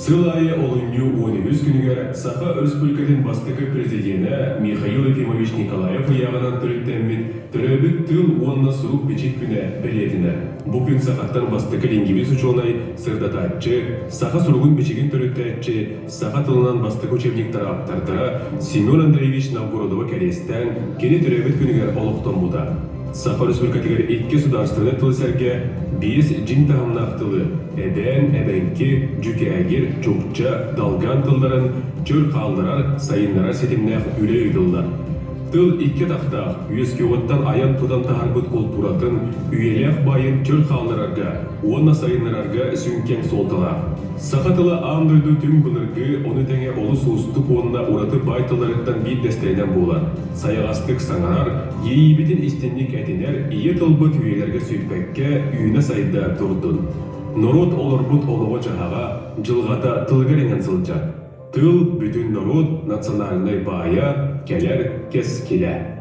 Сыл аайы олунньу 13 күнүгэр Саха Өрөспүүбүлүкэтин бастакы президенэ Михаил Ефимович Николаев ыйааҕынан төрүттэммит Төрөөбүт тыл уонна сурук-бичик күнэ бэлиэтэнэр. Бу күн сахаттан бастакы лингвист учуонай, сырдатааччы, саха суругун-бичигин төрүттээччи, саха тылынан бастакы учебниктар ааптардара Семен Андреевич Новгородовы кэриэстээн, кини төрөөбүт күнүгэр олохтоммута. Саха Өрөспүүбүлүкэтигэр икки судаарыстыбаннай тылы сэргэ биэс дьиҥ таһымнаах тылы эбээн, эбэҥки, дьүкээгир, чукча, долган тылларын чөл хаалларар, сайыннарар ситимнээх үлэ ыытыллар. Тыл икки атахтаах, үөскүөҕүттэн айан-тутан таһаарбыт култууратын, үйэлээх баайын чөл хаалларарга уонна сайыннарарга сүҥкэн суолталаах. Саха тыла аан дойду түҥ былыргы, ону тэҥэ олус уустук уонна ураты баай тылларыттан биирдэстэринэн буолар. Сайаҕастык саҥарар, иэйиибитин истинник этинэр ийэ тылбыт үйэлэргэ сүппэккэ үүнэ-сайда турдун. Норуот олорбут олоҕо-дьаһаҕа, дьылҕата тылыгар иҥэн сылдьар. Тыл бүтүн норуот национальнай баайа, кэлэр кэскилэ.